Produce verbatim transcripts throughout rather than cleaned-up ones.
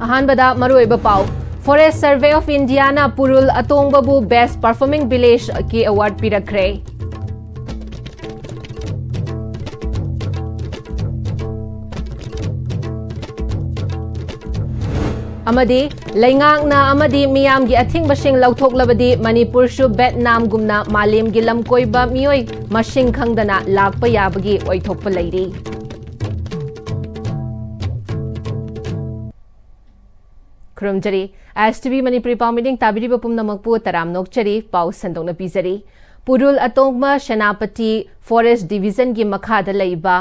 ꯑꯍꯥꯟꯕꯗ ꯃꯔꯨꯑꯣꯏꯕ ꯄꯥꯎ꯫ Forest Survey of Indiaꯅ ꯄꯨꯔꯨꯜ ꯑꯇꯣꯡꯕꯕꯨ Best Performing Villageꯀꯤ award ꯄꯤꯔꯛꯈ꯭ꯔꯦ꯫ ꯑꯃꯗꯤ ꯂꯩꯉꯥꯛꯅ ꯑꯃꯗꯤ ꯃꯤꯌꯥꯝꯒꯤ ꯑꯊꯤꯡꯕꯁꯤꯡ ꯂꯧꯊꯣꯛꯂꯕꯗꯤ ꯃꯅꯤꯄꯨꯔꯁꯨ ꯚꯦꯠꯅꯥꯝꯒꯨꯝꯅ ꯃꯥꯂꯦꯝꯒꯤ ꯂꯝꯀꯣꯏꯕ ꯃꯤꯑꯣꯏ ꯃꯁꯤꯡ ꯈꯪꯗꯅ ꯂꯥꯛꯄ ꯌꯥꯕꯒꯤ ꯑꯣꯏꯊꯣꯛꯄ ꯂꯩꯔꯤ꯫ ꯈꯨꯔꯨꯝꯖꯔꯤ꯫ ISTV ꯃꯅꯤꯄꯨꯔꯤ ꯄꯥꯎ ꯃꯤꯠꯌꯦꯡ ꯇꯥꯕꯤꯔꯤꯕ ꯄꯨꯝꯅꯃꯛꯄꯨ ꯇꯔꯥꯝꯅ ꯑꯣꯛꯆꯔꯤ꯫ ꯄꯥꯎ ꯁꯟꯗꯣꯛꯅ ꯄꯤꯖꯔꯤ꯫ ꯄꯨꯔꯨꯜ ꯑꯇꯣꯡꯕ ꯁꯦꯅꯥꯄꯇꯤ Forest Divisionꯒꯤ ꯃꯈꯥꯗ ꯂꯩꯕ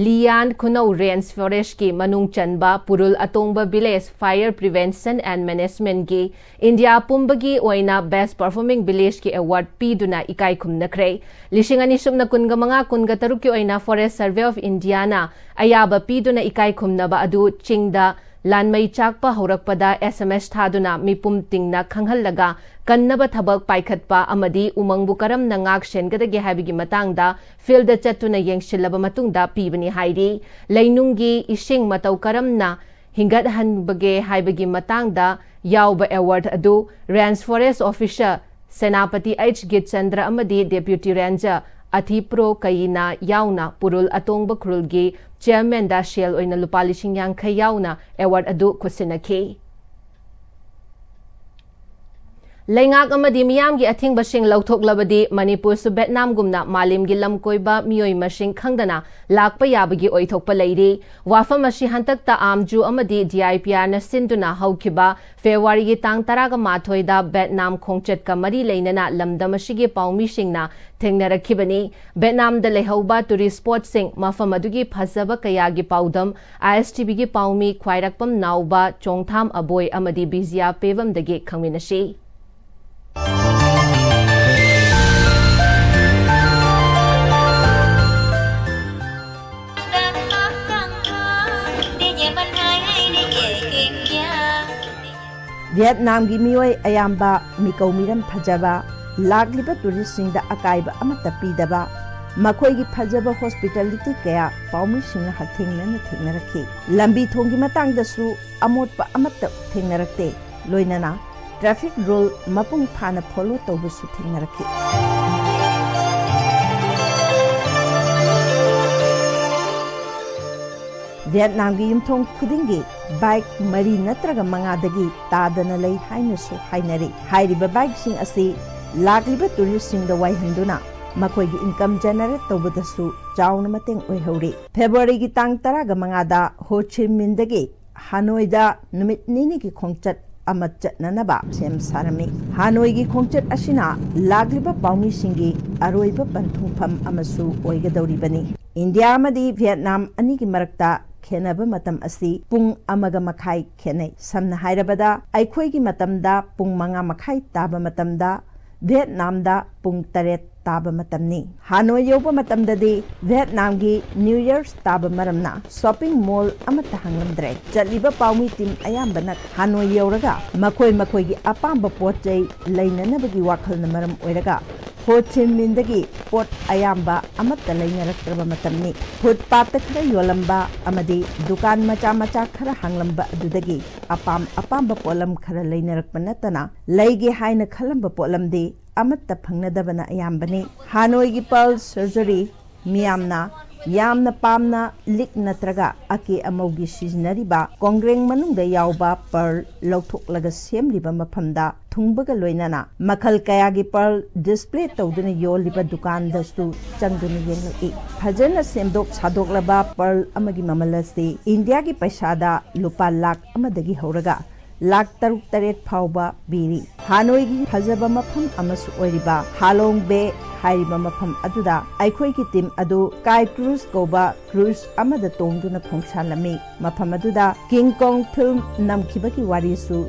ꯂꯤꯌꯥꯟ ꯈꯨꯅꯧ Range Forestꯀꯤ ꯃꯅꯨꯡ ꯆꯟꯕ ꯄꯨꯔꯨꯜ ꯑꯇꯣꯡꯕ village Fire Prevention and Managementꯀꯤ ꯏꯟꯗꯤꯌꯥ ꯄꯨꯝꯕꯒꯤ ꯑꯣꯏꯅ Best Performing Villageꯀꯤ award ꯄꯤꯗꯨꯅ ꯏꯀꯥꯏ ꯈꯨꯝꯅꯈ꯭ꯔꯦ꯫ ꯂꯤꯁꯤꯡ ꯑꯅꯤ ꯁꯨꯞꯅ ꯀꯨꯟꯒ ꯃꯉꯥ ꯀꯨꯟꯒ ꯇꯔꯨꯛꯀꯤ ꯑꯣꯏꯅ Forest Survey of Indiaꯅ ꯑꯌꯥꯕ ꯄꯤꯗꯨꯅ ꯏꯀꯥꯏ ꯈꯨꯝꯅꯕ ꯑꯗꯨ ꯆꯤꯡꯗ ꯂꯥꯟꯃꯩ ꯆꯥꯛꯄ ꯍꯧꯔꯛꯄꯗ SMS ꯊꯥꯗꯨꯅ ꯃꯤꯄꯨꯝ ꯇꯤꯡꯅ ꯈꯪꯍꯜꯂꯒ ꯀꯟꯅꯕ ꯊꯕꯛ ꯄꯥꯏꯈꯠꯄ ꯑꯃꯗꯤ ꯎꯃꯪꯕꯨ ꯀꯔꯝꯅ ꯉꯥꯛ ꯁꯦꯟꯒꯗꯒꯦ ꯍꯥꯏꯕꯒꯤ ꯃꯇꯥꯡꯗ fieldꯗ ꯆꯠꯇꯨꯅ ꯌꯦꯡꯁꯤꯜꯂꯕ ꯃꯇꯨꯡꯗ ꯄꯤꯕꯅꯤ ꯍꯥꯏꯔꯤ꯫ ꯂꯩꯅꯨꯡꯒꯤ ꯏꯁꯤꯡ ꯃꯇꯧ ꯀꯔꯝꯅ ꯍꯤꯡꯒꯠꯍꯟꯕꯒꯦ ꯍꯥꯏꯕꯒꯤ ꯃꯇꯥꯡꯗ ꯌꯥꯎꯕ award ꯑꯗꯨ Range Forest Officer Senapati H ꯒꯤꯠꯆꯟꯗ꯭ꯔ ꯑꯃꯗꯤ Deputy Ranger ꯑꯊꯤꯄ꯭ꯔꯣ ꯀꯌꯤꯅꯥ ꯌꯥꯎꯅ ꯄꯨꯔꯨꯜ ꯑꯇꯣꯡꯕ ꯈꯨꯔꯨꯜꯒꯤ chairmanꯗ ꯁꯦꯜ ꯑꯣꯏꯅ ꯂꯨꯄꯥ ꯂꯤꯁꯤꯡ ꯌꯥꯡꯈꯩ ꯌꯥꯎꯅ award ꯑꯗꯨ ꯈꯨꯠꯁꯤꯟꯅꯈꯤ꯫ ꯂꯩꯉꯥꯛ ꯑꯃꯗꯤ ꯃꯤꯌꯥꯝꯒꯤ ꯑꯊꯤꯡꯕꯁꯤꯡ ꯂꯧꯊꯣꯛꯂꯕꯗꯤ ꯃꯅꯤꯄꯨꯔꯁꯨ ꯚꯦꯠꯅꯥꯝꯒꯨꯝꯅ ꯃꯥꯂꯦꯝꯒꯤ ꯂꯝꯀꯣꯏꯕ ꯃꯤꯑꯣꯏ ꯃꯁꯤꯡ ꯈꯪꯗꯅ ꯂꯥꯛꯄ ꯌꯥꯕꯒꯤ ꯑꯣꯏꯊꯣꯛꯄ ꯂꯩꯔꯤ꯫ ꯋꯥꯐꯝ ꯑꯁꯤ ꯍꯟꯗꯛꯇ ꯑꯥꯝꯖꯨ ꯑꯃꯗꯤ DIPRꯅ ꯁꯤꯟꯗꯨꯅ ꯍꯧꯈꯤꯕ ꯐꯦꯕ꯭ꯔꯨꯋꯥꯔꯤꯒꯤ ꯇꯥꯡ ꯇꯔꯥꯒ ꯃꯥꯊꯣꯏꯗ ꯚꯦꯠꯅꯥꯝ ꯈꯣꯡꯆꯠꯀ ꯃꯔꯤ ꯂꯩꯅꯅ ꯂꯝꯗꯝ ꯑꯁꯤꯒꯤ ꯄꯥꯎꯃꯤꯁꯤꯡꯅ ꯊꯦꯡꯅꯔꯛꯈꯤꯕꯅꯤ꯫ ꯚꯦꯠꯅꯥꯝꯗ ꯂꯩꯍꯧꯕ tourist spotꯁꯤꯡ, ꯃꯐꯝ ꯑꯗꯨꯒꯤ ꯐꯖꯕ ꯀꯌꯥꯒꯤ ꯄꯥꯎꯗꯝ ISTVꯒꯤ ꯄꯥꯎꯃꯤ ꯈ꯭ꯋꯥꯏꯔꯥꯛꯄꯝ ꯅꯥꯎꯕ ꯆꯣꯡꯊꯥꯝ ꯑꯕꯣꯏ ꯑꯃꯗꯤ ꯕꯤꯖꯤꯌꯥ ꯄꯦꯕꯝꯗꯒꯤ ꯈꯪꯃꯤꯟꯅꯁꯤ꯫ ꯚꯤꯌꯦꯠꯅꯥꯝꯒꯤ ꯃꯤꯑꯣꯏ ꯑꯌꯥꯝꯕ ꯃꯤꯀꯧ ꯃꯤꯔꯝ ꯐꯖꯕ, ꯂꯥꯛꯂꯤꯕ touristꯁꯤꯡꯗ ꯑꯀꯥꯏꯕ ꯑꯃꯠꯇ ꯄꯤꯗꯕ, ꯃꯈꯣꯏꯒꯤ ꯐꯖꯕ hospitality ꯀꯌꯥ ꯄꯥꯎꯃꯤꯁꯤꯡꯅ ꯍꯛꯊꯦꯡꯅꯅ ꯊꯦꯡꯅꯔꯛꯈꯤ꯫ ꯂꯝꯕꯤ ꯊꯣꯡꯒꯤ ꯃꯇꯥꯡꯗꯁꯨ ꯑꯃꯣꯠꯄ ꯑꯃꯠꯇ ꯊꯦꯡꯅꯔꯛꯇꯦ꯫ ꯂꯣꯏꯅꯅ traffic rule ꯃꯄꯨꯡ ꯐꯥꯅ follow ꯇꯧꯕꯁꯨ ꯊꯦꯡꯅꯔꯛꯈꯤ꯫ ꯚꯤꯌꯦꯠꯅꯥꯝꯒꯤ ꯌꯨꯝꯊꯣꯡ ꯈꯨꯗꯤꯡꯒꯤ bike ꯃꯔꯤ ꯅꯠꯇ꯭ꯔꯒ ꯃꯉꯥꯗꯒꯤ ꯇꯥꯗꯅ ꯂꯩ ꯍꯥꯏꯅꯁꯨ ꯍꯥꯏꯅꯔꯤ꯫ ꯍꯥꯏꯔꯤꯕ bikeꯁꯤꯡ ꯑꯁꯤ ꯂꯥꯛꯂꯤꯕ touristꯁꯤꯡꯗ ꯋꯥꯏꯍꯟꯗꯨꯅ ꯃꯈꯣꯏꯒꯤ income generate ꯇꯧꯕꯗꯁꯨ ꯆꯥꯎꯅ ꯃꯇꯦꯡ ꯑꯣꯏꯍꯧꯔꯤ꯫ ꯐꯦꯕ꯭ꯔꯨꯋꯥꯔꯤꯒꯤ ꯇꯥꯡ ꯇꯔꯥꯒ ꯃꯉꯥꯗ ꯍꯣ ꯆꯤ ꯃꯤꯟꯗꯒꯤ ꯍꯥꯅꯣꯏꯗ ꯅꯨꯃꯤꯠ ꯅꯤꯅꯤꯒꯤ ꯈꯣꯡꯆꯠ ꯑꯃ ꯆꯠꯅꯅꯕ ꯁꯦꯝ ꯁꯥꯔꯝꯃꯤ꯫ ꯍꯥꯅꯣꯏꯒꯤ ꯈꯣꯡꯆꯠ ꯑꯁꯤꯅ ꯂꯥꯛꯂꯤꯕ ꯄꯥꯎꯃꯤꯁꯤꯡꯒꯤ ꯑꯔꯣꯏꯕ ꯄꯟꯊꯨꯡꯐꯝ ꯑꯃꯁꯨ ꯑꯣꯏꯒꯗꯧꯔꯤꯕꯅꯤ꯫ ꯏꯟꯗꯤꯌꯥ ꯑꯃꯗꯤ ꯚꯤꯌꯦꯠꯅꯥꯝ ꯑꯅꯤꯒꯤ ꯃꯔꯛꯇ ꯈꯦꯟꯅꯕ ꯃꯇꯝ ꯑꯁꯤ ꯄꯨꯡ ꯑꯃꯒ ꯃꯈꯥꯏ ꯈꯦꯠꯅꯩ꯫ ꯁꯝꯅ ꯍꯥꯏꯔꯕꯗ, ꯑꯩꯈꯣꯏꯒꯤ ꯃꯇꯝꯗ ꯄꯨꯡ ꯃꯉꯥ ꯃꯈꯥꯏ ꯇꯥꯕ ꯃꯇꯝꯗ ꯚꯤꯌꯦꯠꯅꯥꯝꯗ ꯄꯨꯡ ꯇꯔꯦꯠ ꯇꯥꯕ ꯃꯇꯝꯅꯤ꯫ ꯍꯥꯅꯣꯏ ꯌꯧꯕ ꯃꯇꯝꯗꯗꯤ ꯚꯤꯌꯦꯠꯅꯥꯝꯒꯤ New Year's ꯇꯥꯕ ꯃꯔꯝꯅ shopping mall ꯑꯃꯠꯇ ꯍꯥꯡꯂꯝꯗ꯭ꯔꯦ꯫ ꯆꯠꯂꯤꯕ ꯄꯥꯎꯃꯤ team ꯑꯌꯥꯝꯕꯅ ꯍꯥꯅꯣꯏ ꯌꯧꯔꯒ ꯃꯈꯣꯏ ꯃꯈꯣꯏꯒꯤ ꯑꯄꯥꯝꯕ ꯄꯣꯠ ꯆꯩ ꯂꯩꯅꯅꯕꯒꯤ ꯋꯥꯈꯜꯅ ꯃꯔꯝ ꯑꯣꯏꯔꯒ ꯍꯣ ꯆꯤ ꯃꯤꯟꯗꯒꯤ ꯄꯣꯠ ꯑꯌꯥꯝꯕ ꯑꯃꯠꯇ ꯂꯩꯅꯔꯛꯇ꯭ꯔꯕ ꯃꯇꯝꯅꯤ꯫ Footpathꯇ ꯈꯔ ꯌꯣꯜꯂꯝꯕ ꯑꯃꯗꯤ ꯗꯨꯀꯥꯟ ꯃꯆꯥ ꯃꯆꯥ ꯈꯔ ꯍꯥꯡꯂꯝꯕ ꯑꯗꯨꯗꯒꯤ ꯑꯄꯥꯝ ꯑꯄꯥꯝꯕ ꯄꯣꯠꯂꯝ ꯈꯔ ꯂꯩꯅꯔꯛꯄ ꯅꯠꯇꯅ ꯂꯩꯒꯦ ꯍꯥꯏꯅ ꯈꯜꯂꯝꯕ ꯄꯣꯠꯂꯝꯗꯤ ꯑꯃꯠꯇ ꯐꯪꯅꯗꯕꯅ ꯑꯌꯥꯝꯕꯅꯤ꯫ ꯍꯥꯅꯣꯏꯒꯤ Pearl Surgery ꯃꯤꯌꯥꯝꯅ ꯌꯥꯝꯅ ꯄꯥꯝꯅ ꯂꯤꯛ ꯅꯠꯇ꯭ꯔꯒ ꯑꯀꯦ ꯑꯃꯧꯒꯤ ꯁꯤꯖꯤꯟꯅꯔꯤꯕ ꯀꯣꯡꯒ꯭ꯔꯦꯡ ꯃꯅꯨꯡꯗ ꯌꯥꯎꯕ pearl ꯂꯧꯊꯣꯛꯂꯒ ꯁꯦꯝꯂꯤꯕ ꯃꯐꯝꯗ ꯊꯨꯡꯕꯒ ꯂꯣꯏꯅꯅ ꯃꯈꯜ ꯀꯌꯥꯒꯤ pearl display ꯇꯧꯗꯨꯅ ꯌꯣꯜꯂꯤꯕ ꯗꯨꯀꯥꯟꯗꯁꯨ ꯆꯪꯗꯨꯅ ꯌꯦꯡꯂꯛꯏ꯫ ꯐꯖꯅ ꯁꯦꯝꯗꯣꯛ ꯁꯥꯗꯣꯛꯂꯕ pearl ꯑꯃꯒꯤ ꯃꯃꯜ ꯑꯁꯤ ꯏꯟꯗꯤꯌꯥꯒꯤ ꯄꯩꯁꯥꯗ ꯂꯨꯄꯥ ꯂꯥꯈ ꯑꯃꯗꯒꯤ ꯍꯧꯔꯒ ꯂꯥꯈ ꯇꯔꯨꯛ ꯇꯔꯦꯠ ꯐꯥꯎꯕ ꯄꯤꯔꯤ꯫ ꯍꯥꯅꯣꯏꯒꯤ ꯐꯖꯕ ꯃꯐꯝ ꯑꯃꯁꯨ ꯑꯣꯏꯔꯤꯕ ꯍꯥꯂꯣꯡ ꯕꯦ ꯍꯥꯏꯔꯤꯕ ꯃꯐꯝ ꯑꯗꯨꯗ ꯑꯩꯈꯣꯏꯒꯤ team ꯑꯗꯨ Sky Cruise ꯀꯧꯕ cruise ꯑꯃꯗ ꯇꯣꯡꯗꯨꯅ ꯈꯣꯡꯁꯥꯜꯂꯝꯃꯤ꯫ ꯃꯐꯝ ꯑꯗꯨꯗ King Kong film ꯅꯝꯈꯤꯕꯒꯤ ꯋꯥꯔꯤꯁꯨ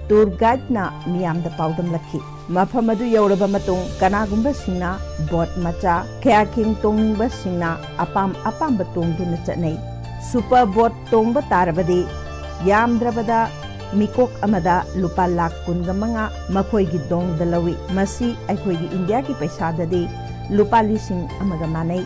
tour guideꯅ ꯃꯤꯌꯥꯝꯗ ꯄꯥꯎꯗꯝꯂꯛꯈꯤ꯫ ꯃꯐꯝ ꯑꯗꯨ ꯌꯧꯔꯕ ꯃꯇꯨꯡ ꯀꯅꯥꯒꯨꯝꯕꯁꯤꯡꯅ boat ꯃꯆꯥ, kayaking ꯇꯣꯡꯅꯤꯡꯕꯁꯤꯡꯅ ꯑꯄꯥꯝ ꯑꯄꯥꯝꯕ ꯇꯣꯡꯗꯨꯅ ꯆꯠꯅꯩ꯫ Super boat ꯇꯣꯡꯕ ꯇꯥꯔꯕꯗꯤ ꯌꯥꯝꯗ꯭ꯔꯕꯗ ꯃꯤꯀꯣꯛ ꯑꯃꯗ ꯂꯨꯄꯥ ꯂꯥꯈ ꯀꯨꯟꯒ ꯃꯉꯥ ꯃꯈꯣꯏꯒꯤ ꯗꯣꯡꯗ ꯂꯧꯏ꯫ ꯃꯁꯤ ꯑꯩꯈꯣꯏꯒꯤ ꯏꯟꯗꯤꯌꯥꯒꯤ ꯄꯩꯁꯥꯗꯗꯤ ꯂꯨꯄꯥ ꯂꯤꯁꯤꯡ ꯑꯃꯒ ꯃꯥꯟꯅꯩ꯫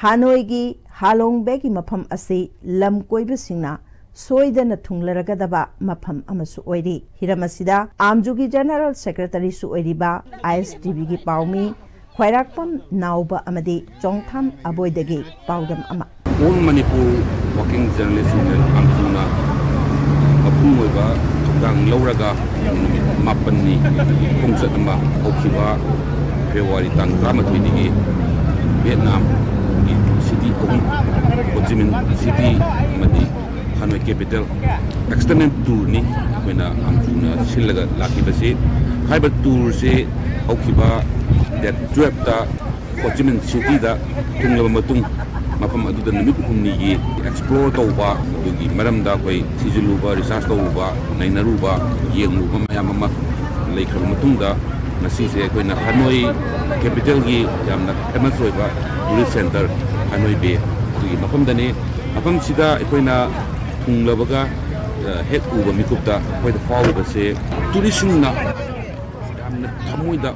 ꯍꯥꯅꯣꯏꯒꯤ ꯍꯥꯂꯣꯡ ꯕꯦꯒꯤ ꯃꯐꯝ ꯑꯁꯤ ꯂꯝ ꯀꯣꯏꯕꯁꯤꯡꯅ ꯁꯣꯏꯗꯅ ꯊꯨꯡꯂꯔꯒꯗꯕ ꯃꯐꯝ ꯑꯃꯁꯨ ꯑꯣꯏꯔꯤ꯫ ꯍꯤꯔꯝ ꯑꯁꯤꯗ ꯑꯥꯝꯖꯨꯒꯤ ꯖꯦꯅꯔꯦꯜ ꯁꯦꯀ꯭ꯔꯦꯇꯔꯤꯁꯨ ꯑꯣꯏꯔꯤꯕ ꯑꯥꯏ ꯑꯦꯁ ꯇꯤ ꯚꯤꯒꯤ ꯄꯥꯎꯃꯤ ꯈ꯭ꯋꯥꯏꯔꯥꯛꯄꯝ ꯅꯥꯎꯕ ꯑꯃꯗꯤ ꯆꯣꯡꯊꯥꯝ ꯑꯕꯣꯏꯗꯒꯤ ꯄꯥꯎꯗꯝ ꯑꯃ꯫ All Manipur Working Journalist Union ꯑꯥꯝꯖꯨꯅ ꯃꯄꯨꯡ ꯑꯣꯏꯕ ꯊꯧꯗꯥꯡ ꯂꯧꯔꯒ ꯅꯨꯃꯤꯠ ꯃꯥꯄꯟꯅꯤ ꯈꯣꯡꯆꯠ ꯑꯃ ꯍꯧꯈꯤꯕ ꯐꯦꯕ꯭ꯔꯨꯋꯥꯔꯤ ꯇꯥꯡ ꯇꯔꯥꯃꯥꯊꯣꯏꯗꯒꯤ ꯚꯤꯌꯦꯠꯅꯥꯝꯒꯤ ꯁꯤꯇꯤ ꯑꯍꯨꯝ, ꯍꯣ ꯆꯤ ꯃꯤꯟ ꯁꯤꯇꯤ ꯑꯃꯗꯤ ꯍꯥꯅꯣꯏ ꯀꯦꯄꯤꯇꯦꯜ ꯑꯦꯛꯁꯇꯔꯅꯦꯜ ꯇꯨꯔꯅꯤ ꯑꯩꯈꯣꯏꯅ ꯑꯥꯝꯖꯨꯅ ꯁꯤꯜꯂꯒ ꯂꯥꯛꯈꯤꯕꯁꯤ꯫ ꯍꯥꯏꯔꯤꯕ ꯇꯨꯔꯁꯤ ꯍꯧꯈꯤꯕ ꯗꯦꯠ ꯇꯨꯌꯦꯜꯞꯇ ꯍꯣ ꯆꯤ ꯃꯤꯟ ꯁꯤꯇꯤꯗ ꯊꯨꯡꯂꯕ ꯃꯇꯨꯡ, ꯃꯐꯝ ꯑꯗꯨꯗ ꯅꯨꯃꯤꯠ ꯍꯨꯝꯅꯤꯒꯤ ꯑꯦꯛꯁꯄ꯭ꯂꯣꯔ ꯇꯧꯕ, ꯑꯗꯨꯒꯤ ꯃꯔꯝꯗ ꯑꯩꯈꯣꯏ ꯊꯤꯖꯤꯜꯂꯨꯕ, ꯔꯤꯁꯥꯔꯆ ꯇꯧꯔꯨꯕ, ꯅꯩꯅꯔꯨꯕ, ꯌꯦꯡꯂꯨꯕ ꯃꯌꯥꯝ ꯑꯃ ꯂꯩꯈ꯭ꯔꯕ ꯃꯇꯨꯡꯗ, ꯉꯁꯤꯁꯦ ꯑꯩꯈꯣꯏꯅ ꯍꯅꯣꯏ ꯀꯦꯄꯤꯇꯦꯜꯒꯤ ꯌꯥꯝꯅ ꯐꯦꯃꯁ ꯑꯣꯏꯕ ꯇꯨꯔꯤꯁ ꯁꯦꯟꯇꯔ ꯍꯅꯣꯏ ꯕꯦ ꯑꯗꯨꯒꯤ ꯃꯐꯝꯗꯅꯤ꯫ ꯃꯐꯝꯁꯤꯗ ꯑꯩꯈꯣꯏꯅ ꯊꯨꯡꯂꯕꯒ, ꯑ, ꯍꯦꯛ ꯎꯕ ꯃꯤꯀꯨꯞꯇ ꯑꯩꯈꯣꯏꯗ ꯐꯥꯎꯔꯤꯕꯁꯦ ꯇꯨꯔꯤꯁꯁꯤꯡꯅ ꯌꯥꯝꯅ ꯊꯃꯣꯏꯗ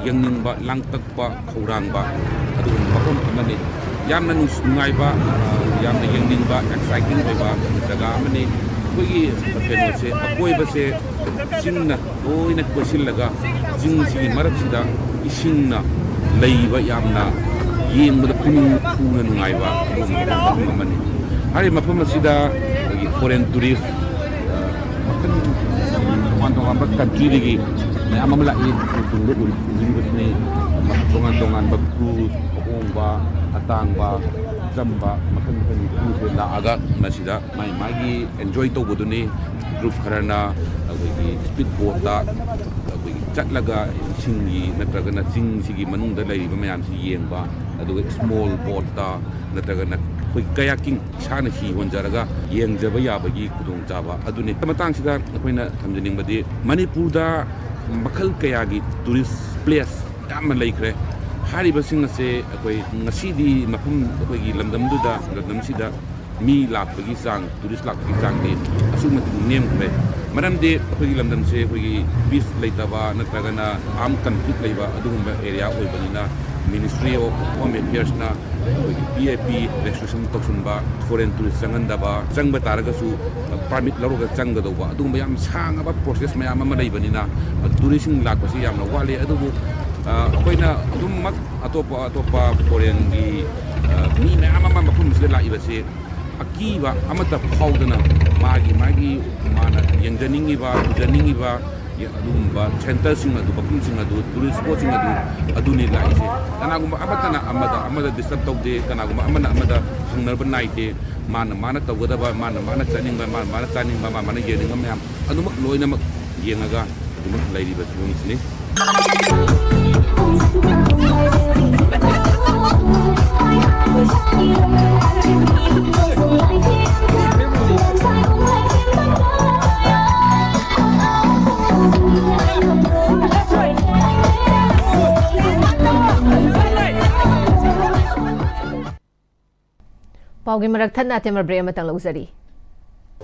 ꯌꯦꯡꯅꯤꯡꯕ, ꯂꯥꯡꯇꯛꯄ, ꯈꯧꯔꯥꯡꯕ ꯑꯗꯨꯒꯨꯝꯕ ꯃꯐꯝ ꯑꯃꯅꯤ꯫ ꯌꯥꯝꯅ ꯅꯨꯡꯁꯤ-, ꯅꯨꯡꯉꯥꯏꯕ, ꯑ, ꯌꯥꯝꯅ ꯌꯦꯡꯅꯤꯡꯕ, ꯑꯦꯛꯁꯥꯏꯇꯤꯡ ꯑꯣꯏꯕ ꯖꯒꯥ ꯑꯃꯅꯤ꯫ ꯑꯩꯈꯣꯏꯒꯤ ꯀꯩꯅꯣꯁꯦ, ꯑꯀꯣꯏꯕꯁꯦ ꯆꯤꯡꯅ ꯂꯣꯏꯅ ꯀꯣꯏꯁꯤꯜꯂꯒ, ꯆꯤꯡꯁꯤꯒꯤ ꯃꯔꯛꯁꯤꯗ ꯏꯁꯤꯡꯅ ꯂꯩꯕ, ꯌꯥꯝꯅ ꯌꯦꯡꯕꯗ ꯄꯨꯛꯅꯤꯡ ꯍꯨꯅ ꯅꯨꯡꯉꯥꯏꯕ ꯑꯗꯨꯒꯨꯝꯕ ꯃꯐꯝ ꯑꯃꯅꯤ꯫ ꯍꯥꯏꯔꯤꯕ ꯃꯐꯝ ꯑꯁꯤꯗ ꯑꯩꯈꯣꯏꯒꯤ ꯐꯣꯔꯦꯟ ꯇꯨꯔꯤꯁ, ꯑ, ꯃꯈꯜ ꯇꯣꯉꯥꯟ ꯇꯣꯉꯥꯟꯕ ꯀꯟꯇ꯭ꯔꯤꯗꯒꯤ ꯃꯌꯥꯝ ꯑꯃ ꯂꯥꯛꯏ꯫ ꯎꯈ꯭ꯔꯨꯜꯗ ꯎꯔꯤ-, ꯎꯕꯤꯔꯤꯕꯁꯤꯅꯤ꯫ ꯇꯣꯉꯥꯟ ꯇꯣꯉꯥꯟꯕ ꯀ꯭ꯔꯨꯖ, ꯑꯍꯣꯡꯕ, ꯑꯇꯥꯡꯕ, ꯑꯆꯝꯕ, ꯃꯈꯜ ꯃꯈꯜꯒꯤ ꯀ꯭ꯔꯨꯖꯁꯦ ꯂꯥꯛꯑꯒ ꯃꯁꯤꯗ ꯃꯥꯏ ꯃꯥꯒꯤ ꯑꯦꯟꯖꯣꯏ ꯇꯧꯕꯗꯨꯅꯤ꯫ ꯒ꯭ꯔꯨꯞ ꯈꯔꯅ ꯑꯩꯈꯣꯏꯒꯤ ꯁ꯭ꯄꯤꯠ ꯕꯣꯠꯇ ꯑꯩꯈꯣꯏꯒꯤ ꯆꯠꯂꯒ ꯏꯁꯤꯡꯒꯤ ꯅꯠꯇ꯭ꯔꯒꯅ ꯆꯤꯡꯁꯤꯒꯤ ꯃꯅꯨꯡꯗ ꯂꯩꯔꯤꯕ ꯃꯌꯥꯝꯁꯤ ꯌꯦꯡꯕ, ꯑꯗꯨꯒ ꯁ꯭ꯃꯣꯜ ꯕꯣꯠꯇ ꯅꯠꯇ꯭ꯔꯒꯅ ꯑꯩꯈꯣꯏ ꯀꯌꯥꯀꯤꯡ, ꯏꯁꯥꯅ ꯍꯤ ꯍꯣꯟꯖꯔꯒ ꯌꯦꯡꯖꯕ ꯌꯥꯕꯒꯤ ꯈꯨꯗꯣꯡꯆꯥꯕ ꯑꯗꯨꯅꯤ꯫ ꯃꯇꯥꯡꯁꯤꯗ ꯑꯩꯈꯣꯏꯅ ꯊꯝꯖꯅꯤꯡꯕꯗꯤ, ꯃꯅꯤꯄꯨꯔꯗ ꯃꯈꯜ ꯀꯌꯥꯒꯤ ꯇꯨꯔꯤꯁ ꯄ꯭ꯂꯦꯁ ꯌꯥꯝꯅ ꯂꯩꯈ꯭ꯔꯦ꯫ ꯍꯥꯏꯔꯤꯕꯁꯤꯡ ꯑꯁꯦ ꯑꯩꯈꯣꯏ ꯉꯁꯤꯗꯤ ꯃꯐꯝ, ꯑꯩꯈꯣꯏꯒꯤ ꯂꯝꯗꯝꯗꯨꯗ, ꯂꯝꯗꯝꯁꯤꯗ ꯃꯤ ꯂꯥꯛꯄꯒꯤ ꯆꯥꯡ, ꯇꯨꯔꯤꯁ ꯂꯥꯛꯄꯒꯤ ꯆꯥꯡꯗꯤ ꯑꯁꯨꯛꯀꯤ ꯃꯇꯤꯛ ꯅꯦꯝꯈ꯭ꯔꯦ꯫ ꯃꯔꯝꯗꯤ ꯑꯩꯈꯣꯏꯒꯤ ꯂꯝꯗꯝꯁꯦ ꯑꯩꯈꯣꯏꯒꯤ ꯄꯤꯁ ꯂꯩꯇꯕ ꯅꯠꯇ꯭ꯔꯒꯅ ꯑꯥꯔꯝ ꯀꯟꯐ꯭ꯂꯤꯛ ꯂꯩꯕ ꯑꯗꯨꯒꯨꯝꯕ ꯑꯦꯔꯤꯌꯥ ꯑꯣꯏꯕꯅꯤꯅ, ꯃꯤꯅꯤꯁꯇ꯭ꯔꯤ ꯑꯣꯐ ꯍꯣꯝ ꯑꯦꯐꯤꯌꯔꯁꯅ ꯑꯩꯈꯣꯏꯒꯤ ꯄꯤ ꯑꯥꯏ ꯄꯤ ꯔꯦꯁꯇ꯭ꯔꯤꯛꯁꯟ ꯇꯧꯁꯤꯟꯕ, ꯐꯣꯔꯦꯟ ꯇꯨꯔꯤꯁ ꯆꯪꯍꯟꯗꯕ, ꯆꯪꯕ ꯇꯥꯔꯒꯁꯨ ꯄꯥꯔꯃꯤꯠ ꯂꯧꯔꯒ ꯆꯪꯒꯗꯧꯕ, ꯑꯗꯨꯒꯨꯝꯕ ꯌꯥꯝ ꯁꯥꯡꯉꯕ ꯄ꯭ꯔꯣꯁꯦꯁ ꯃꯌꯥꯝ ꯑꯃ ꯂꯩꯕꯅꯤꯅ, ꯇꯨꯔꯤꯁꯁꯤꯡ ꯂꯥꯛꯄꯁꯤ ꯌꯥꯝꯅ ꯋꯥꯠꯂꯤ꯫ ꯑꯗꯨꯕꯨ ꯑꯩꯈꯣꯏꯅ ꯑꯗꯨꯝꯃꯛ ꯑꯇꯣꯞꯄ ꯑꯇꯣꯞꯄ ꯐꯣꯔꯦꯟꯒꯤ ꯃꯤ ꯃꯌꯥꯝ ꯑꯃ ꯃꯐꯝꯁꯤꯗ ꯂꯥꯛꯏꯕꯁꯤ ꯑꯀꯤꯕ ꯑꯃꯠꯇ ꯐꯥꯎꯗꯅ ꯃꯥꯒꯤ ꯃꯥꯒꯤ ꯃꯥꯅ ꯌꯦꯡꯖꯅꯤꯡꯉꯤꯕ, ꯎꯖꯅꯤꯡꯉꯤꯕ ꯑꯗꯨꯒꯨꯝꯕ ꯁꯦꯟꯇꯔꯁꯤꯡ ꯑꯗꯨ, ꯃꯐꯝꯁꯤꯡ ꯑꯗꯨ, ꯇꯨꯔꯤꯁ ꯁ꯭ꯄꯣꯠꯁꯤꯡ ꯑꯗꯨ, ꯑꯗꯨꯅꯤ ꯂꯥꯛꯏꯁꯦ꯫ ꯀꯅꯥꯒꯨꯝꯕ ꯑꯃꯠꯇꯅ ꯑꯃꯗ, ꯑꯃꯗ ꯗꯤꯁꯇꯔꯕ ꯇꯧꯗꯦ, ꯀꯅꯥꯒꯨꯝꯕ ꯑꯃꯅ ꯑꯃꯗ ꯍꯪꯅꯕ ꯅꯥꯏꯗꯦ꯫ ꯃꯥꯅ ꯃꯥꯅ ꯇꯧꯒꯗꯕ, ꯃꯥꯅ ꯃꯥꯅ ꯆꯠꯅꯤꯡꯕ, ꯃꯥꯅ ꯃꯥꯅ ꯆꯥꯅꯤꯡꯕ, ꯃꯥ ꯃꯥꯅ ꯌꯦꯡꯅꯤꯡꯕ ꯃꯌꯥꯝ ꯑꯗꯨꯃꯛ ꯂꯣꯏꯅꯃꯛ ꯌꯦꯡꯉꯒ ꯑꯗꯨꯃꯛ ꯂꯩꯔꯤꯕ ꯐꯤꯕꯝꯁꯤꯅꯤ꯫ ꯄꯥꯎꯒꯤ ꯃꯔꯛ ꯊꯠꯅ ꯑꯇꯦꯝꯕ ꯕ꯭ꯔꯦꯛ ꯑꯃꯇꯪ ꯂꯧꯖꯔꯤ꯫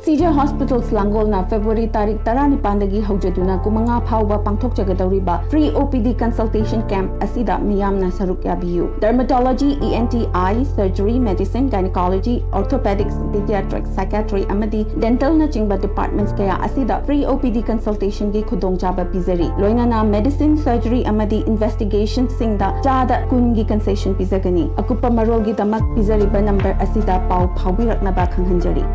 ꯁꯤꯖꯦ ꯍꯣꯁꯄꯤꯇꯥꯜꯁ ꯂꯥꯡꯒꯣꯜꯅ ꯐꯦꯕ꯭ꯔꯨꯋꯥꯔꯤ ꯇꯥꯔꯤꯛ ꯇꯔꯥꯅꯤꯄꯥꯟꯗꯒꯤ ꯍꯧꯖꯗꯨꯅ ꯀꯨꯟꯃꯉꯥ ꯐꯥꯎꯕ ꯄꯥꯡꯊꯣꯛꯆꯒꯗꯧꯔꯤꯕ ꯐ꯭ꯔꯤ ꯑꯣ ꯄꯤ ꯗꯤ ꯀꯟꯁꯜꯇꯦꯁꯟ ꯀꯦꯝꯞ ꯑꯁꯤꯗ ꯃꯤꯌꯥꯝꯅ ꯁꯔꯨꯛ ꯌꯥꯕꯤꯌꯨ꯫ ꯗꯔꯃꯥꯇꯣꯂꯣꯖꯤ, ꯏ ꯑꯦꯟ ꯇꯤ, ꯑꯥꯏ, ꯁꯔꯖꯔꯤ, ꯃꯦꯗꯤꯁꯤꯟ, ꯒꯥꯏꯅꯤꯀꯣꯂꯣꯖꯤ, ꯑꯣꯔꯊꯣꯄꯦꯗꯤꯛꯁ, ꯄꯤꯗꯤꯌꯥꯇ꯭ꯔꯤꯛꯁ, ꯁꯥꯏꯀꯤꯌꯥꯇ꯭ꯔꯤ ꯑꯃꯗꯤ ꯗꯦꯟꯇꯜꯅꯆꯤꯡꯕ ꯗꯤꯄꯥꯔꯠꯃꯦꯟꯠꯁ ꯀꯌꯥ ꯑꯁꯤꯗ ꯐ꯭ꯔꯤ ꯑꯣ ꯄꯤ ꯗꯤ ꯀꯟꯁꯜꯇꯦꯁꯟꯒꯤ ꯈꯨꯗꯣꯡꯆꯥꯕ ꯄꯤꯖꯔꯤ꯫ ꯂꯣꯏꯅꯅ ꯃꯦꯗꯤꯁꯤꯟ, ꯁꯔꯖꯔꯤ ꯑꯃꯗꯤ ꯏꯟꯚꯦꯁꯇꯤꯒꯦꯁꯟꯁꯤꯡꯗ ꯆꯥꯗ ꯀꯨꯟꯒꯤ ꯀꯟꯁꯦꯁꯟ ꯄꯤꯖꯒꯅꯤ꯫ ꯑꯀꯨꯞꯄ ꯃꯔꯣꯜꯒꯤꯗꯃꯛ ꯄꯤꯖꯔꯤꯕ ꯅꯝꯕꯔ ꯑꯁꯤꯗ ꯄꯥꯎ ꯐꯥꯎꯕꯤꯔꯛꯅꯕ ꯈꯪꯍꯟꯖꯔꯤ꯫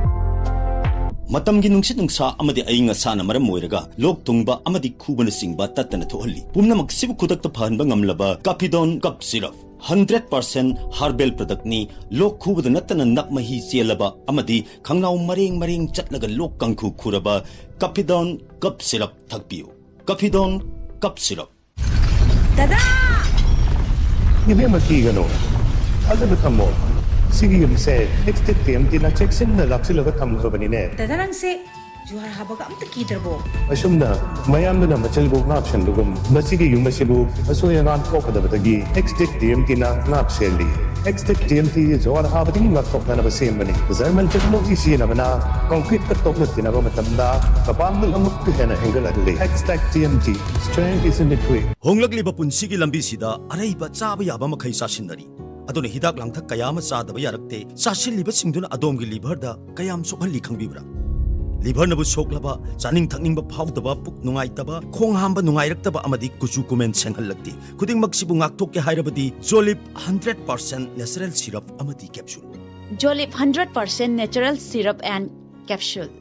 ꯃꯇꯝꯒꯤ ꯅꯨꯡꯁꯤꯠ ꯅꯨꯡꯁꯥ ꯑꯃꯗꯤ ꯑꯏꯪ ꯑꯁꯥꯅ ꯃꯔꯝ ꯑꯣꯏꯔꯒ ꯂꯣꯛ ꯊꯨꯡꯕ ꯑꯃꯗꯤ ꯈꯨꯕꯅꯆꯤꯡꯕ ꯇꯠꯇꯅ ꯊꯣꯛꯍꯜꯂꯤ꯫ ꯄꯨꯝꯅꯃꯛꯁꯤꯕꯨ ꯈꯨꯗꯛꯇ ꯐꯍꯟꯕ ꯉꯝꯂꯕ ꯀꯥꯐꯤꯗꯣꯟ cough syrup. Hundred percent herbal ꯄ꯭ꯔꯗꯛꯅꯤ꯫ ꯂꯣꯛ ꯈꯨꯕꯗ ꯅꯠꯇꯅ ꯅꯞ ꯃꯍꯤ ꯆꯦꯜꯂꯕ ꯑꯃꯗꯤ ꯈꯪꯅꯥꯎ ꯃꯔꯦꯡ ꯃꯔꯦꯡ ꯆꯠꯂꯒ ꯂꯣꯛ ꯀꯥꯡꯈꯨ ꯈꯨꯔꯕ ꯀꯥꯐꯤꯗꯣꯟ ꯀꯞ ꯁꯤꯔꯞ ꯊꯛꯄꯤꯌꯨ꯫ ꯀꯥꯐꯤꯗꯣꯟ cough syrup. ꯗꯗꯥ! ꯏꯕꯦꯝꯃ, ꯀꯤꯒꯅꯨ꯫ ꯊꯥꯖꯕ ꯊꯝꯃꯣ꯫ ꯁꯤꯒꯤ ꯌꯨꯝꯁꯦ ꯑꯦꯛꯁ ꯇꯦꯛ ꯇꯤ ꯑꯦꯝ ꯇꯤꯅ ꯆꯦꯛꯁꯤꯟꯅ ꯂꯥꯛꯁꯤꯜꯂꯒ ꯊꯝꯈ꯭ꯔꯕꯅꯤꯅꯦ꯫ ꯗꯗꯥ, ꯅꯪꯁꯦ ꯖꯨꯍꯥꯔ ꯍꯥꯕꯒ ꯑꯝꯇ ꯀꯤꯗ꯭ꯔꯕꯣ? ꯑꯁꯨꯝꯅ ꯃꯌꯥꯝꯗꯨꯅ ꯃꯆꯜꯕꯨ ꯉꯥꯛ ꯁꯦꯟꯕꯒꯨꯝ ꯃꯁꯤꯒꯤ ꯌꯨꯝ ꯑꯁꯤꯕꯨ ꯑꯁꯣꯏ ꯑꯉꯥꯝ ꯊꯣꯛꯀꯗꯕꯗꯒꯤ ꯑꯦꯛꯁꯇꯦꯛ ꯇꯤ ꯑꯦꯝ ꯇꯤꯅ ꯉꯥꯛ ꯁꯦꯜꯂꯤ꯫ ꯑꯦꯛꯁꯇꯦꯛ ꯇꯤ ꯑꯦꯝ ꯇꯤ ꯖꯨꯍꯥꯔ ꯍꯥꯕꯗꯒꯤ ꯉꯥꯛꯊꯣꯛꯅꯅꯕ ꯁꯦꯝꯕꯅꯤ꯫ ꯖꯔꯃꯟ ꯇꯦꯛꯅꯣꯂꯣꯖꯤ ꯁꯤꯖꯤꯟꯅꯕꯅ ꯀꯪꯀ꯭ꯔꯤꯠꯀ ꯇꯣꯛꯅ ꯇꯤꯟꯅꯕ ꯃꯇꯝꯗ ꯃꯄꯥꯡꯒꯜ ꯑꯃꯨꯛꯀ ꯍꯦꯟꯅ ꯍꯦꯟꯒꯠꯍꯜꯂꯤ꯫ Extech T M T, strength is in the grit. ꯍꯣꯡꯂꯛꯂꯤꯕ ꯄꯨꯟꯁꯤꯒꯤ ꯂꯝꯕꯤꯁꯤꯗ ꯑꯔꯩꯕ ꯆꯥꯕ ꯌꯥꯕ ꯃꯈꯩ ꯆꯥꯁꯤꯟꯅꯔꯤ꯫ ꯑꯗꯨꯅ ꯍꯤꯗꯥꯛ ꯂꯥꯡꯊꯛ ꯀꯌꯥ ꯑꯃ ꯆꯥꯗꯕ ꯌꯥꯔꯛꯇꯦ꯫ ꯆꯥꯁꯤꯜꯂꯤꯕꯁꯤꯡꯗꯨꯅ ꯑꯗꯣꯝꯒꯤ ꯂꯤꯚꯔꯗ ꯀꯌꯥꯝ ꯁꯣꯛꯍꯜꯂꯤ ꯈꯪꯕꯤꯕ꯭ꯔꯥ? ꯂꯤꯚꯔꯅꯕꯨ ꯁꯣꯛꯂꯕ, ꯆꯥꯅꯤꯡ ꯊꯛꯅꯤꯡꯕ ꯐꯥꯎꯗꯕ, ꯄꯨꯛ ꯅꯨꯡꯉꯥꯏꯇꯕ, ꯈꯣꯡ ꯍꯥꯝꯕ ꯅꯨꯡꯉꯥꯏꯔꯛꯇꯕ ꯑꯃꯗꯤ ꯀꯨꯆꯨ ꯀꯨꯃꯦꯟ ꯁꯦꯡꯍꯜꯂꯛꯇꯦ꯫ ꯈꯨꯗꯤꯡꯃꯛꯁꯤꯕꯨ ꯉꯥꯛꯊꯣꯛꯀꯦ ꯍꯥꯏꯔꯕꯗꯤ ꯖꯣꯂꯤꯞ ꯍꯟꯗ꯭ꯔꯦꯠ ꯄꯥꯔꯁꯦꯟ ꯅꯦꯆꯔꯦꯜ ꯁꯤꯔꯞ ꯑꯃꯗꯤ capsule. Jolip hundred percent natural syrup and capsule.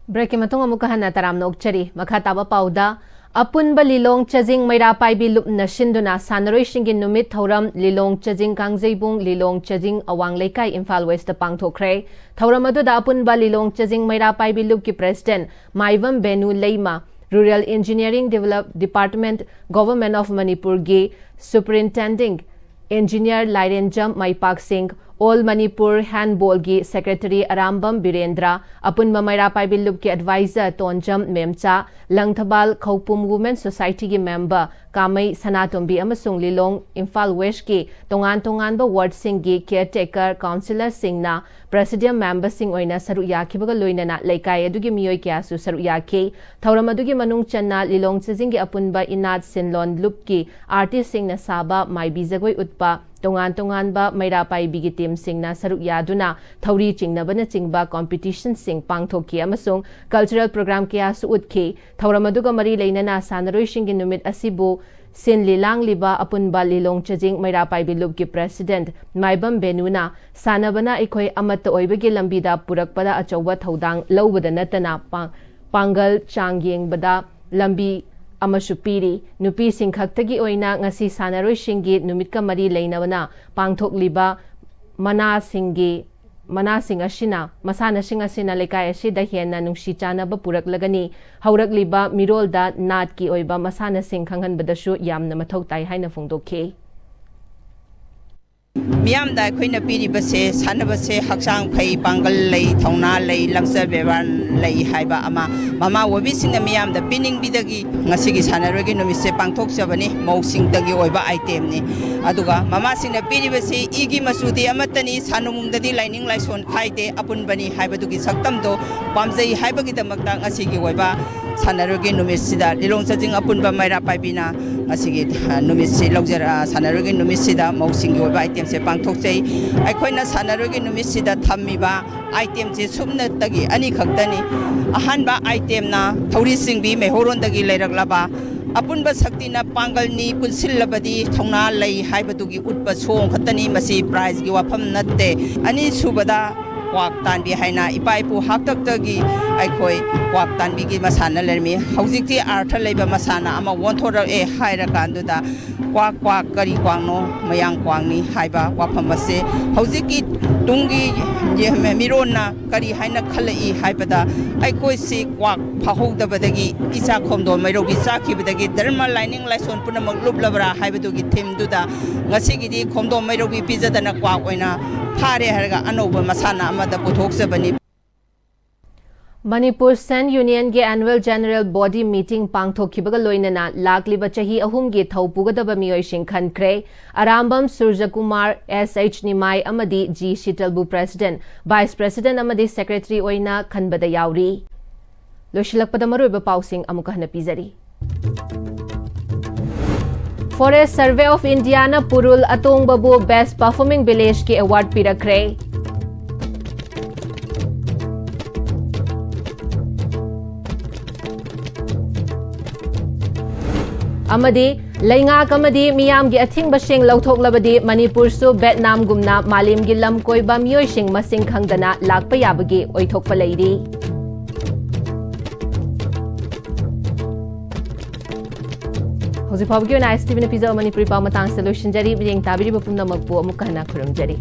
ꯕ꯭ꯔꯦꯛꯀꯤ ꯃꯇꯨꯡ ꯑꯃꯨꯛꯀ ꯍꯟꯅ ꯇꯔꯥꯝꯅ ꯑꯣꯛꯆꯔꯤ꯫ ꯃꯈꯥ ꯇꯥꯕ ꯄꯥꯎꯗ, ꯑꯄꯨꯟꯕ ꯂꯤꯂꯣꯡ ꯆꯖꯤꯡ ꯃꯩꯔꯥ ꯄꯥꯏꯕꯤ ꯂꯨꯞꯅ ꯁꯤꯟꯗꯨꯅ ꯁꯥꯟꯅꯔꯣꯏꯁꯤꯡꯒꯤ ꯅꯨꯃꯤꯠ ꯊꯧꯔꯝ ꯂꯤꯂꯣꯡ ꯆꯖꯤꯡ ꯀꯥꯡꯖꯩꯕꯨꯡ ꯂꯤꯂꯣꯡ ꯆꯖꯤꯡ ꯑꯋꯥꯡ ꯂꯩꯀꯥꯏ ꯏꯝꯐꯥꯜ ꯋꯦꯁꯇ ꯄꯥꯡꯊꯣꯛꯈ꯭ꯔꯦ꯫ ꯊꯧꯔꯝ ꯑꯗꯨꯗ ꯑꯄꯨꯟꯕ ꯂꯤꯂꯣꯡ ꯆꯖꯤꯡ ꯃꯩꯔꯥ ꯄꯥꯏꯕꯤ ꯂꯨꯞꯀꯤ president Maibam Benu Leima, Rural Engineering Develop Department, Government of ꯃꯅꯤꯄꯨꯔꯒꯤ superintending engineer Lairenjam Meipaksing, all Manipur ꯍꯦꯟꯕꯣꯜꯒꯤ ꯁꯦꯀ꯭ꯔꯦꯇꯔꯤ ꯑꯔꯥꯝꯕꯝ ꯕꯤꯔꯦꯟꯗ꯭ꯔ, ꯑꯄꯨꯟꯕ ꯃꯩꯔꯥ ꯄꯥꯏꯕꯤ ꯂꯨꯞꯀꯤ ꯑꯦꯗꯚꯥꯏꯖꯔ ꯇꯣꯟꯖꯝ ꯃꯦꯝꯆꯥ, ꯂꯪꯊꯕꯥꯜ ꯈꯧꯄꯨꯝ ꯋꯨꯃꯦꯟ ꯁꯣꯁꯥꯏꯇꯤꯒꯤ ꯃꯦꯝꯕꯔ ꯀꯥꯃꯩ ꯁꯅꯥꯇꯣꯝꯕꯤ ꯑꯃꯁꯨꯡ ꯂꯤꯂꯣꯡ ꯏꯝꯐꯥꯜ ꯋꯦꯁꯀꯤ ꯇꯣꯉꯥꯟ ꯇꯣꯉꯥꯟꯕ ꯋꯥꯔꯗꯁꯤꯡꯒꯤ ꯀꯦꯌꯔꯇꯦꯀꯔ ꯀꯥꯎꯟꯁꯤꯂꯔꯁꯤꯡꯅ ꯄ꯭ꯔꯦꯁꯤꯗꯤꯌꯝ ꯃꯦꯝꯕꯔꯁꯤꯡ ꯑꯣꯏꯅ ꯁꯔꯨꯛ ꯌꯥꯈꯤꯕꯒ ꯂꯣꯏꯅꯅ ꯂꯩꯀꯥꯏ ꯑꯗꯨꯒꯤ ꯃꯤꯑꯣꯏ ꯀꯌꯥꯁꯨ ꯁꯔꯨꯛ ꯌꯥꯈꯤ꯫ ꯊꯧꯔꯝ ꯑꯗꯨꯒꯤ ꯃꯅꯨꯡ ꯆꯟꯅ ꯂꯤꯂꯣꯡ ꯆꯖꯤꯡꯒꯤ ꯑꯄꯨꯟꯕ ꯏꯅꯥꯠ ꯁꯤꯟꯂꯣꯟ ꯂꯨꯞꯀꯤ ꯑꯥꯔꯇꯤꯁꯁꯤꯡꯅ ꯁꯥꯕ ꯃꯥꯏꯕꯤ ꯖꯒꯣꯏ ꯎꯠꯄ, ꯇꯣꯉꯥꯟ ꯇꯣꯉꯥꯟꯕ ꯃꯩꯔꯥ ꯄꯥꯏꯕꯤꯒꯤ ꯇꯤꯝꯁꯤꯡꯅ ꯁꯔꯨꯛ ꯌꯥꯗꯨꯅ ꯊꯧꯔꯤ ꯆꯤꯡꯅꯕꯅꯆꯤꯡꯕ ꯀꯝꯄꯤꯇꯤꯁꯟꯁꯤꯡ ꯄꯥꯡꯊꯣꯛꯈꯤ ꯑꯃꯁꯨꯡ ꯀꯜꯆꯔꯦꯜ ꯄ꯭ꯔꯣꯒ꯭ꯔꯥꯝ ꯀꯌꯥꯁꯨ ꯎꯠꯈꯤ꯫ ꯊꯧꯔꯝ ꯑꯗꯨꯒ ꯃꯔꯤ ꯂꯩꯅꯅ ꯁꯥꯟꯅꯔꯣꯏꯁꯤꯡꯒꯤ ꯅꯨꯃꯤꯠ ꯑꯁꯤꯕꯨ ꯁꯤꯟꯂꯤ ꯂꯥꯡꯂꯤꯕ ꯑꯄꯨꯟꯕ ꯂꯤꯂꯣꯡ ꯆꯖꯤꯡ ꯃꯩꯔꯥ ꯄꯥꯏꯕꯤ ꯂꯨꯞꯀꯤ ꯄ꯭ꯔꯦꯁꯤꯗꯦꯟꯠ ꯃꯥꯏꯕꯝ ꯕꯦꯅꯨꯅ ꯁꯥꯟꯅꯕꯅ ꯑꯩꯈꯣꯏ ꯑꯃꯠꯇ ꯑꯣꯏꯕꯒꯤ ꯂꯝꯕꯤꯗ ꯄꯨꯔꯛꯄꯗ ꯑꯆꯧꯕ ꯊꯧꯗꯥꯡ ꯂꯧꯕꯗ ꯅꯠꯇꯅ ꯄꯥ-, ꯄꯥꯡꯒꯜ ꯆꯥꯡ ꯌꯦꯡꯕꯗ ꯂꯝꯕꯤ ꯑꯃꯁꯨ ꯄꯤꯔꯤ꯫ ꯅꯨꯄꯤꯁꯤꯡ ꯈꯛꯇꯒꯤ ꯑꯣꯏꯅ ꯉꯁꯤ ꯁꯥꯟꯅꯔꯣꯏꯁꯤꯡꯒꯤ ꯅꯨꯃꯤꯠꯀ ꯃꯔꯤ ꯂꯩꯅꯕꯅ ꯄꯥꯡꯊꯣꯛꯂꯤꯕ ꯃꯅꯥꯁꯤꯡꯒꯤ, ꯃꯅꯥꯁꯤꯡ ꯑꯁꯤꯅ, ꯃꯁꯥꯟꯅꯁꯤꯡ ꯑꯁꯤꯅ ꯂꯩꯀꯥꯏ ꯑꯁꯤꯗ ꯍꯦꯟꯅ ꯅꯨꯡꯁꯤ ꯆꯥꯟꯅꯕ ꯄꯨꯔꯛꯂꯒꯅꯤ꯫ ꯍꯧꯔꯛꯂꯤꯕ ꯃꯤꯔꯣꯜꯗ ꯅꯥꯠꯀꯤ ꯑꯣꯏꯕ ꯃꯁꯥꯟꯅꯁꯤꯡ ꯈꯪꯍꯟꯕꯗꯁꯨ ꯌꯥꯝꯅ ꯃꯊꯧ ꯇꯥꯏ ꯍꯥꯏꯅ ꯐꯣꯡꯗꯣꯛꯈꯤ꯫ ꯃꯤꯌꯥꯝꯗ ꯑꯩꯈꯣꯏꯅ ꯄꯤꯔꯤꯕꯁꯦ, ꯁꯥꯟꯅꯕꯁꯦ ꯍꯛꯆꯥꯡ ꯐꯩ, ꯄꯥꯡꯒꯜ ꯂꯩ, ꯊꯧꯅꯥ ꯂꯩ, ꯂꯝꯆꯠ ꯕꯦꯕꯥꯔ ꯂꯩ ꯍꯥꯏꯕ ꯑꯃ ꯃꯃꯥ ꯑꯣꯏꯕꯤꯁꯤꯡꯅ ꯃꯤꯌꯥꯝꯗ ꯄꯤꯅꯤꯡꯕꯤꯗꯒꯤ ꯉꯁꯤꯒꯤ ꯁꯥꯟꯅꯔꯣꯏꯒꯤ ꯅꯨꯃꯤꯠꯁꯦ ꯄꯥꯡꯊꯣꯛꯆꯕꯅꯤ꯫ ꯃꯧꯁꯤꯡꯗꯒꯤ ꯑꯣꯏꯕ item ꯅꯤ꯫ ꯑꯗꯨꯒ ꯃꯃꯥꯁꯤꯡꯅ ꯄꯤꯔꯤꯕꯁꯤ ꯏꯒꯤ ꯃꯆꯨꯗꯤ ꯑꯃꯠꯇꯅꯤ, ꯁꯥꯟꯅꯕꯨꯡꯗꯗꯤ ꯂꯥꯏꯅꯤꯡ ꯂꯥꯏꯁꯣꯟ ꯈꯥꯏꯗꯦ, ꯑꯄꯨꯟꯕꯅꯤ ꯍꯥꯏꯕꯗꯨꯒꯤ ꯁꯛꯇꯝꯗꯣ ꯄꯥꯝꯖꯩ ꯍꯥꯏꯕꯒꯤꯗꯃꯛꯇ ꯉꯁꯤꯒꯤ ꯑꯣꯏꯕ ꯁꯥꯟꯅꯔꯣꯏꯒꯤ ꯅꯨꯃꯤꯠꯁꯤꯗ ꯂꯤꯂꯣꯡ ꯆꯥꯖꯤꯡ ꯑꯄꯨꯟꯕ ꯃꯩꯔꯥ ꯄꯥꯏꯕꯤꯅ ꯉꯁꯤꯒꯤ, ꯑ, ꯅꯨꯃꯤꯠꯁꯤ ꯂꯧꯖꯔ-, ꯑ, ꯁꯥꯟꯅꯔꯣꯏꯒꯤ ꯅꯨꯃꯤꯠꯁꯤꯗ ꯃꯧꯁꯤꯡꯒꯤ ꯑꯣꯏꯕ item ꯁꯦ ꯄꯥꯡꯊꯣꯛꯆꯩ꯫ ꯑꯩꯈꯣꯏꯅ ꯁꯥꯟꯅꯔꯣꯏꯒꯤ ꯅꯨꯃꯤꯠꯁꯤꯗ ꯊꯝꯃꯤꯕ item ꯁꯦ ꯁꯨꯞꯅꯇꯒꯤ ꯑꯅꯤꯈꯛꯇꯅꯤ꯫ ꯑꯍꯥꯟꯕ item ꯅ ꯊꯧꯔꯤ ꯆꯤꯡꯕꯤ, ꯃꯩꯍꯧꯔꯣꯟꯗꯒꯤ ꯂꯩꯔꯛꯂꯕ ꯑꯄꯨꯟꯕ ꯁꯛꯇꯤꯅ ꯄꯥꯡꯒꯜꯅꯤ, ꯄꯨꯟꯁꯤꯜꯂꯕꯗꯤ ꯊꯧꯅꯥ ꯂꯩ ꯍꯥꯏꯕꯗꯨꯒꯤ ꯎꯠꯄ ꯁꯣꯡ ꯈꯛꯇꯅꯤ꯫ ꯃꯁꯤ prize ꯒꯤ ꯋꯥꯐꯝ ꯅꯠꯇꯦ꯫ ꯑꯅꯤꯁꯨꯕꯗ ꯀ꯭ꯋꯥꯛ ꯇꯥꯟꯕꯤ ꯍꯥꯏꯅ ꯏꯄꯥ ꯏꯄꯨ ꯍꯥꯛꯇꯛꯇꯒꯤ ꯑꯩꯈꯣꯏ ꯀ꯭ꯋꯥꯛ ꯇꯥꯟꯕꯤꯒꯤ ꯃꯁꯥꯟꯅ ꯂꯩꯔꯝꯃꯤ꯫ ꯍꯧꯖꯤꯛꯇꯤ ꯑꯥꯔꯊ ꯂꯩꯕ ꯃꯁꯥꯟꯅ ꯑꯃ ꯑꯣꯟꯊꯣꯔꯛꯑꯦ ꯍꯥꯏꯔꯀꯥꯟꯗꯨꯗ ꯀ꯭ꯋꯥꯛ ꯀ꯭ꯋꯥꯛ ꯀꯔꯤ ꯀ꯭ꯋꯥꯛꯅꯣ? ꯃꯌꯥꯡ ꯀ꯭ꯋꯥꯛꯅꯤ ꯍꯥꯏꯕ ꯋꯥꯐꯝ ꯑꯁꯦ ꯍꯧꯖꯤꯛꯀꯤ ꯇꯨꯡꯒꯤ ꯃꯤꯔꯣꯟꯅ ꯀꯔꯤ ꯍꯥꯏꯅ ꯈꯜꯂꯛꯏ ꯍꯥꯏꯕꯗ, ꯑꯩꯈꯣꯏꯁꯤ ꯀ꯭ꯋꯥꯛ ꯐꯥꯍꯧꯗꯕꯗꯒꯤ, ꯏꯆꯥ ꯈꯣꯝꯗꯣꯟ ꯃꯩꯔꯧꯕꯤ ꯆꯥꯈꯤꯕꯗꯒꯤ ꯙꯔꯃ ꯂꯥꯏꯅꯤꯡ ꯂꯥꯏꯁꯣꯟ ꯄꯨꯝꯅꯃꯛ ꯂꯨꯞꯂꯕ꯭ꯔꯥ ꯍꯥꯏꯕꯗꯨꯒꯤ theme ꯗꯨꯗ ꯉꯁꯤꯒꯤꯗꯤ ꯈꯣꯝꯗꯣꯟ ꯃꯩꯔꯧꯕꯤ ꯄꯤꯖꯗꯅ ꯀ꯭ꯋꯥꯛ ꯑꯣꯏꯅ ꯐꯥꯔꯦ ꯍꯥꯏꯔꯒ ꯑꯅꯧꯕ ꯃꯁꯥꯟꯅ ꯑꯃꯗ ꯄꯨꯊꯣꯛꯆꯕꯅꯤ꯫ ꯃꯅꯤꯄꯨꯔ ꯁꯦꯟ ꯌꯨꯅꯤꯌꯟꯒꯤ annual general body meeting ꯄꯥꯡꯊꯣꯛꯈꯤꯕꯒ ꯂꯣꯏꯅꯅ ꯂꯥꯛꯂꯤꯕ ꯆꯍꯤ ꯑꯍꯨꯝꯒꯤ ꯊꯧ ꯄꯨꯒꯗꯕ ꯃꯤꯑꯣꯏꯁꯤꯡ ꯈꯟꯈ꯭ꯔꯦ꯫ ꯑꯔꯥꯝꯕꯝ ꯁꯨꯔꯖꯀꯨꯃꯥꯔ, S H ꯅꯤꯃꯥꯏ ꯑꯃꯗꯤ G ꯁꯤꯇꯜꯕꯨ president, vice president ꯑꯃꯗꯤ secretary ꯑꯣꯏꯅ ꯈꯟꯕꯗ ꯌꯥꯎꯔꯤ꯫ ꯂꯣꯏꯁꯤꯜꯂꯛꯄꯗ ꯃꯔꯨꯑꯣꯏꯕ ꯄꯥꯎꯁꯤꯡ ꯑꯃꯨꯛꯀ ꯍꯟꯅ ꯄꯤꯖꯔꯤ꯫ Forest Survey of India ꯅ ꯄꯨꯔꯨꯜ ꯑꯇꯣꯡꯕꯕꯨ Best Performing Village ꯀꯤ award ꯄꯤꯔꯛꯈ꯭ꯔꯦ꯫ ꯑꯃꯗꯤ ꯂꯩꯉꯥꯛ ꯑꯃꯗꯤ ꯃꯤꯌꯥꯝꯒꯤ ꯑꯊꯤꯡꯕꯁꯤꯡ ꯂꯧꯊꯣꯛꯂꯕꯗꯤ ꯃꯅꯤꯄꯨꯔꯁꯨ ꯚꯦꯠꯅꯥꯝꯒꯨꯝꯅ ꯃꯥꯂꯦꯝꯒꯤ ꯂꯝ ꯀꯣꯏꯕ ꯃꯤꯑꯣꯏꯁꯤꯡ ꯃꯁꯤꯡ ꯈꯪꯗꯅ ꯂꯥꯛꯄ ꯌꯥꯕꯒꯤ ꯑꯣꯏꯊꯣꯛꯄ ꯂꯩꯔꯤ꯫ ꯍꯧꯖꯤꯛ ꯐꯥꯎꯕꯒꯤ ꯑꯣꯏꯅ ISTV ꯅ ꯄꯤꯖꯕ ꯃꯅꯤꯄꯨꯔꯤ ꯄꯥꯎ ꯃꯇꯥꯡꯁꯤꯗ ꯂꯣꯏꯁꯤꯟꯖꯔꯤ꯫ ꯃꯤꯠꯌꯦꯡ ꯇꯥꯕꯤꯔꯤꯕ ꯄꯨꯝꯅꯃꯛꯄꯨ ꯑꯃꯨꯛꯀ ꯍꯟꯅ ꯈꯨꯔꯨꯝꯖꯔꯤ꯫